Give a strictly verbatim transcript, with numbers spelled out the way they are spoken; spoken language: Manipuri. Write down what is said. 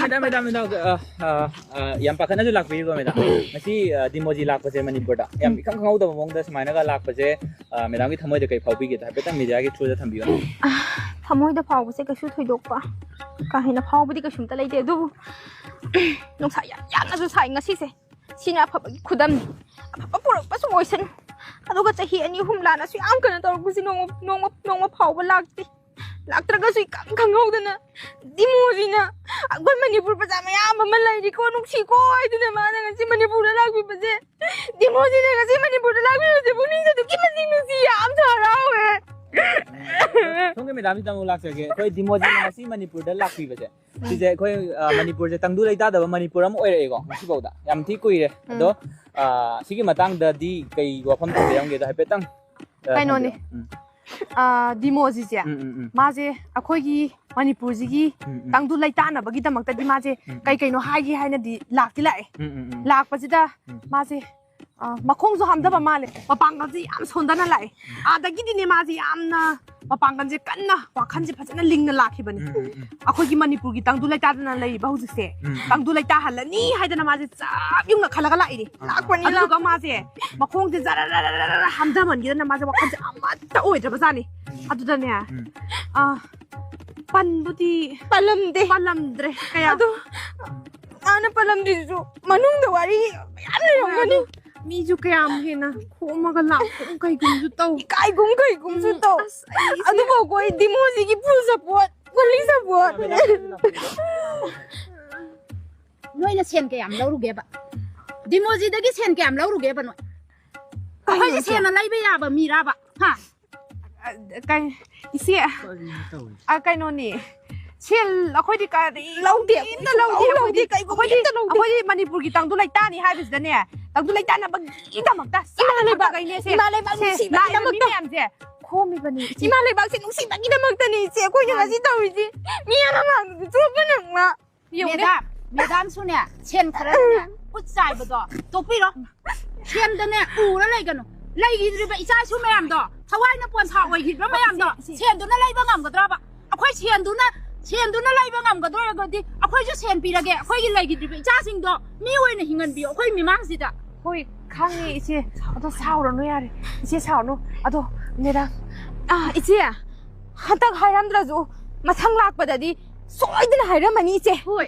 ꯃꯦꯗꯥꯝ, ꯃꯦꯗꯥꯝ, ꯃꯦꯗꯥꯝ, ꯑ, ꯑ, ꯑ, ꯌꯥꯝ ꯄꯥꯈꯠꯅꯁꯨ ꯂꯥꯛꯄꯤꯔꯤꯀꯣ, ꯃꯦꯗꯥꯝ? ꯉꯁꯤ, ꯑ, ꯗꯤꯃꯣꯖꯤ ꯂꯥꯛꯄꯁꯦ ꯃꯅꯤꯄꯨꯔꯗ ꯌꯥꯝ ꯏꯈꯪ ꯈꯪꯍꯧꯗꯕ ꯃꯑꯣꯡꯗ ꯁꯨꯃꯥꯏꯅꯒ ꯂꯥꯛꯄꯁꯦ, ꯑ, ꯃꯦꯗꯥꯝꯒꯤ ꯊꯃꯣꯏꯗ ꯀꯩ ꯐꯥꯎꯕꯤꯒꯦꯗꯣ ꯍꯥꯏꯐꯦꯠꯇꯪ ꯃꯦꯗꯤꯌꯥꯒꯤ ꯊ꯭ꯔꯨꯗ ꯊꯝꯕꯤꯌꯨꯅꯦ꯫ ꯊꯃꯣꯏꯗ ꯐꯥꯎꯕꯁꯦ ꯀꯩꯁꯨ ꯊꯣꯏꯗꯣꯛꯄ ꯀꯥ ꯍꯦꯟꯅ ꯐꯥꯎꯕꯗꯤ ꯀꯩꯁꯨꯝꯇ ꯂꯩꯇꯦ, ꯑꯗꯨꯕꯨ ꯅꯨꯡꯁꯥ ꯌꯥꯝ ꯌꯥꯝꯅꯁꯨ ꯁꯥꯏ ꯉꯁꯤꯁꯦ꯫ ꯁꯤꯅ ꯑꯐꯕꯒꯤ ꯈꯨꯗꯝꯅꯤ꯫ ꯑꯐꯕ ꯄꯨꯔꯛꯄꯁꯨ ꯑꯣꯏꯁꯅꯨ꯫ ꯑꯗꯨꯒ ꯆꯍꯤ ꯑꯅꯤ ꯑꯍꯨꯝ ꯂꯥꯟꯅꯁꯨ ꯌꯥꯝ ꯀꯩꯅꯣ ꯇꯧꯔꯛꯄꯁꯤ ꯅꯣꯡꯃ, ꯅꯣꯡꯃ, ꯅꯣꯡꯃ ꯐꯥꯎꯕ ꯂꯥꯛꯇꯦ꯫ ꯂꯥꯛꯇ꯭ꯔꯒꯁꯨ ꯏꯈꯪ ꯈꯪꯍꯧꯗꯅ ꯗꯤꯃꯣꯖꯤꯅ ꯑꯩꯈꯣꯏ ꯃꯅꯤꯄꯨꯔ ꯄ꯭ꯔꯖꯥ ꯃꯌꯥꯝ ꯑꯃ ꯂꯩꯔꯤꯀꯣ, ꯅꯨꯡꯁꯤꯀꯣ ꯍꯥꯏꯗꯨꯅ ꯃꯥꯅ ꯉꯁꯤ ꯃꯅꯤꯄꯨꯔꯗ ꯂꯥꯛꯄꯤꯕꯁꯦ, ꯗꯤꯃꯣꯖꯤꯅ ꯉꯁꯤ ꯃꯅꯤꯄꯨꯔꯗ ꯂꯥꯛꯄꯤꯕꯁꯦ ꯄꯨꯛꯅꯤꯡꯁꯦ ꯑꯗꯨꯛꯀꯤ ꯃꯇꯤꯛ ꯅꯨꯡꯁꯤ, ꯌꯥꯝꯁꯨ ꯍꯔꯥꯎꯋꯦ꯫ ꯁꯣꯝꯒꯤ ꯃꯦꯗꯥꯝꯁꯤꯗ ꯑꯃꯨꯛ ꯂꯥꯛꯆꯒꯦ꯫ ꯑꯩꯈꯣꯏ ꯗꯤꯃꯣꯖꯤꯅ ꯉꯁꯤ ꯃꯅꯤꯄꯨꯔꯗ ꯂꯥꯛꯄꯤꯕꯁꯦ, ꯁꯤꯁꯦ ꯑꯩꯈꯣꯏ, ꯑ, ꯃꯅꯤꯄꯨꯔꯁꯦ ꯇꯪꯗꯨ ꯂꯩꯇꯥꯗꯕ ꯃꯅꯤꯄꯨꯔ ꯑꯃ ꯑꯣꯏꯔꯛꯑꯦꯀꯣ ꯉꯁꯤꯐꯥꯎꯗ꯫ ꯌꯥꯝ ꯊꯤ ꯀꯨꯏꯔꯦ꯫ ꯑꯗꯣ, ꯎꯝ꯫ ꯑ, ꯁꯤꯒꯤ ꯃꯇꯥꯡꯗꯗꯤ ꯀꯩ ꯋꯥꯐꯝ ꯊꯝꯕꯤꯔꯝꯒꯦꯗꯣ ꯍꯥꯏꯐꯦꯠꯇꯪ, ꯑ, ꯀꯩꯅꯣꯅꯦ꯫ ꯊꯝꯕꯤꯔꯝ-, ꯎꯝ꯫ ꯑ, ꯗꯤꯃꯣꯖꯤꯁꯦ, ꯎꯝ, ꯎꯝ, ꯎꯝ꯫ ꯃꯥꯁꯦ ꯑꯩꯈꯣꯏꯒꯤ ꯃꯅꯤꯄꯨꯔꯁꯤꯒꯤ ꯎꯝ, ꯎꯝ꯫ ꯇꯪꯗꯨ ꯂꯩꯇꯥꯅꯕꯒꯤꯗꯃꯛꯇꯗꯤ ꯃꯥꯁꯦ ꯎꯝ, ꯎꯝ꯫ ꯀꯩ ꯀꯩꯅꯣ ꯍꯥꯏꯒꯦ ꯍꯥꯏꯅꯗꯤ ꯂꯥꯛꯇꯤ ꯂꯥꯛꯑꯦ꯫ ꯎꯝ, ꯎꯝ, ꯎꯝ꯫ ꯂꯥꯛꯄꯁꯤꯗ ꯎꯝ꯫ ꯃꯥꯁꯦ, ꯑ, ꯃꯈꯣꯡꯁꯨ ꯍꯥꯝꯊꯕ ꯃꯥꯜꯂꯦ, ꯃꯄꯥꯡꯒꯜꯁꯦ ꯌꯥꯝ ꯁꯣꯟꯊꯅ ꯂꯥꯛꯑꯦ꯫ ꯑꯥꯗꯒꯤꯗꯤꯅꯦ ꯃꯥꯁꯦ ꯌꯥꯝꯅ ꯃꯄꯥꯡꯒꯜꯁꯦ ꯀꯟꯅ, ꯋꯥꯈꯜꯁꯦ ꯐꯖꯅ ꯂꯤꯡꯅ ꯂꯥꯛꯈꯤꯕꯅꯤ꯫ ꯎꯝ, ꯎꯝ, ꯎꯝ꯫ ꯑꯩꯈꯣꯏꯒꯤ ꯃꯅꯤꯄꯨꯔꯒꯤ ꯇꯪꯗꯨ ꯂꯩꯇꯥꯗꯅ ꯂꯩꯔꯤꯕ ꯍꯧꯖꯤꯛꯁꯦ, ꯎꯝ, ꯎꯝ꯫ ꯇꯪꯗꯨ ꯂꯩꯇꯥꯍꯜꯂꯅꯤ ꯍꯥꯏꯗꯅ ꯃꯥꯁꯦ ꯆꯞ ꯌꯨꯡꯅ ꯈꯜꯂꯒ ꯂꯥꯛꯏꯅꯦ꯫ ꯑꯥ, ꯑꯥ꯫ ꯂꯥꯛꯄꯅꯤ, ꯑꯗꯨꯗꯨꯒ ꯂꯥꯛ- ꯃꯥꯁꯦ ꯃꯈꯣꯡꯁꯦ ꯖꯔ ꯖꯔ ꯖꯔ ꯖꯔ ꯍꯥꯝꯊꯃꯟꯈꯤꯗꯅ ꯃꯥꯁꯦ ꯋꯥꯈꯜꯁꯦ ꯑꯃꯠꯇ ꯑꯣꯏꯗ꯭ꯔꯕꯖꯥꯠꯅꯤ꯫ ꯎꯝ꯫ ꯑꯗꯨꯗꯅꯦ, ꯎꯝ꯫ ꯑ, ꯄꯟꯕꯨꯗꯤ ꯄꯜꯂꯝꯗꯦ꯫ ꯄꯜꯂꯝꯗ꯭ꯔꯦ ꯀꯌꯥ꯫ ꯑꯗꯣ ꯃꯥꯅ ꯄꯜꯂꯝꯗ꯭ꯔꯤꯁꯤꯁꯨ ꯃꯅꯨꯡꯗ ꯋꯥꯔꯤ ꯃꯌꯥꯝ ꯂꯩꯔꯝꯒꯅꯤ꯫ ꯃꯤꯁꯨ ꯀꯌꯥꯝ ꯍꯦꯟꯅ ꯈꯣꯝꯃꯒ ꯂꯥꯛꯄꯒꯨꯝ ꯀꯩꯒꯨꯝꯁꯨ ꯇꯧ꯫ ꯏꯀꯥꯏꯒꯨꯝ ꯀꯩꯒꯨꯝꯁꯨ ꯎꯝ, ꯇꯧ꯫ ꯑꯁ, ꯑꯩꯁꯦ ꯑꯗꯨꯐꯥꯎ ꯑꯩꯈꯣꯏ ꯗꯤꯃꯣꯖꯤꯒꯤ full support, fully support꯫ ꯅꯣꯏꯅ ꯁꯦꯟ ꯀꯌꯥꯝ ꯂꯧꯔꯨꯒꯦꯕ? ꯗꯤꯃꯣꯖꯤꯗꯒꯤ ꯁꯦꯟ ꯀꯌꯥꯝ ꯂꯧꯔꯨꯒꯦꯕ ꯅꯣꯏ? ꯑꯩꯈꯣꯏꯁꯦ ꯀꯩꯅꯣ ꯁꯦꯟꯅ ꯂꯩꯕ ꯌꯥꯕ ꯃꯤꯔꯥꯕ? ꯍꯥ? ꯑ, ꯀꯩ-, ꯏꯆꯦ, ꯀꯔꯤꯅꯣ ꯇꯧꯔꯤꯁꯦ? ꯑ, ꯀꯩꯅꯣꯅꯦ, ꯁꯦꯜ ꯑꯩꯈꯣꯏꯗꯤ ꯀꯔꯤ ꯂꯧꯗꯦ, ꯀꯔꯤꯝꯇ ꯂꯧꯗꯦ, ꯂꯧꯗꯦ, ꯑꯩꯈꯣꯏꯗꯤ, ꯀꯩꯒꯨꯝꯕ ꯑꯩꯈꯣꯏꯗꯤ, ꯑꯝꯇ ꯂꯧꯗꯦ꯫ ꯑꯩꯈꯣꯏꯗꯤ ꯃꯅꯤꯄꯨꯔꯒꯤ ꯇꯪꯗꯨ ꯂꯩꯇꯥꯅꯤ ꯍꯥꯏꯕꯁꯤꯗꯅꯦ, ꯇꯪꯗꯨ ꯂꯩꯇꯥꯅꯕꯒꯤꯗꯃꯛꯇ ꯏꯃꯥ ꯂꯩꯕꯥꯛ, ꯆꯠꯈ꯭ꯔꯕꯈꯩꯅꯦ ꯁꯦ, ꯏꯃꯥ ꯂꯩꯕꯥꯛ ꯁꯦ, ꯂꯥꯛꯏꯕ ꯃꯤ ꯅꯨꯡꯁꯤꯕꯒꯤꯗꯃꯛꯇ꯫ ꯃꯌꯥꯝꯁꯦ ꯈꯣꯝꯃꯤꯕꯅꯤ, ꯏꯆꯦ꯫ ꯏꯃꯥ ꯂꯩꯕꯥꯛꯁꯦ ꯅꯨꯡꯁꯤꯕꯒꯤꯗꯃꯛꯇꯅꯤ, ꯏꯆꯦ, ꯑꯩꯈꯣꯏꯅ ꯃꯥꯅꯤ꯫ ꯉꯁꯤ ꯇꯧꯔꯤꯁꯤ꯫ ꯃꯤ ꯑꯃ ꯃꯥꯡꯕꯗꯨ ꯆꯣꯞꯄ ꯅꯪꯅ꯫ ꯌꯦꯡꯉꯨꯅꯦ꯫ ꯃꯦꯗꯥꯝ, ꯃꯦꯗꯥꯝꯁꯨꯅꯦ, ꯁꯦꯟ ꯈꯔꯅꯦ, ꯈꯨꯠ ꯆꯥꯏꯕꯗꯣ ꯇꯣꯛꯄꯤꯔꯣ꯫ ꯁꯦꯟꯗꯅꯦ ꯎꯔ ꯂꯩꯒꯅꯨ꯫ ꯂꯩꯈꯤꯗ꯭ꯔꯤꯕ ꯏꯆꯥ ꯏꯁꯨ ꯃꯌꯥꯝꯗꯣ, ꯊꯋꯥꯏꯅ ꯄꯣꯟꯁꯥ ꯑꯣꯏꯈꯤꯕ ꯃꯌꯥꯝꯗꯣ, ꯏꯆꯦ, ꯏꯆꯦ꯫ ꯁꯦꯟꯗꯨꯅ ꯂꯩꯕ ꯉꯝꯒꯗ꯭ꯔꯕ? ꯑꯩꯈꯣꯏ ꯁꯦꯟꯗꯨꯅ ꯁꯦꯟꯗꯨꯅ ꯂꯩꯕ ꯉꯝꯒꯗꯣꯏꯔꯒꯗꯤ ꯑꯩꯈꯣꯏꯁꯨ ꯁꯦꯟ ꯄꯤꯔꯒꯦ, ꯑꯩꯈꯣꯏꯒꯤ ꯂꯩꯈꯤꯗ꯭ꯔꯤꯕ ꯏꯆꯥꯁꯤꯡꯗꯣ ꯃꯤ ꯑꯣꯏꯅ ꯍꯤꯡꯍꯟꯕꯤꯌꯣ ꯑꯩꯈꯣꯏ ꯃꯤꯃꯥꯡꯁꯤꯗ꯫ ꯍꯣꯏ, ꯈꯪꯉꯦ ꯏꯆꯦ꯫ ꯑꯗꯣ ꯁꯥꯎꯔꯅꯨ, ꯌꯥꯔꯦ꯫ ꯏꯆꯦ ꯁꯥꯎꯔꯅꯨ꯫ ꯑꯗꯣ ꯃꯦꯗꯥꯝ, ꯑꯥ, ꯏꯆꯦ, ꯍꯟꯗꯛ ꯍꯥꯏꯔꯝꯗ꯭ꯔꯁꯨ ꯃꯊꯪ ꯂꯥꯛꯄꯗꯗꯤ ꯁꯣꯏꯗꯅ ꯍꯥꯏꯔꯝꯃꯅꯤ ꯏꯆꯦ꯫ ꯍꯣꯏ꯫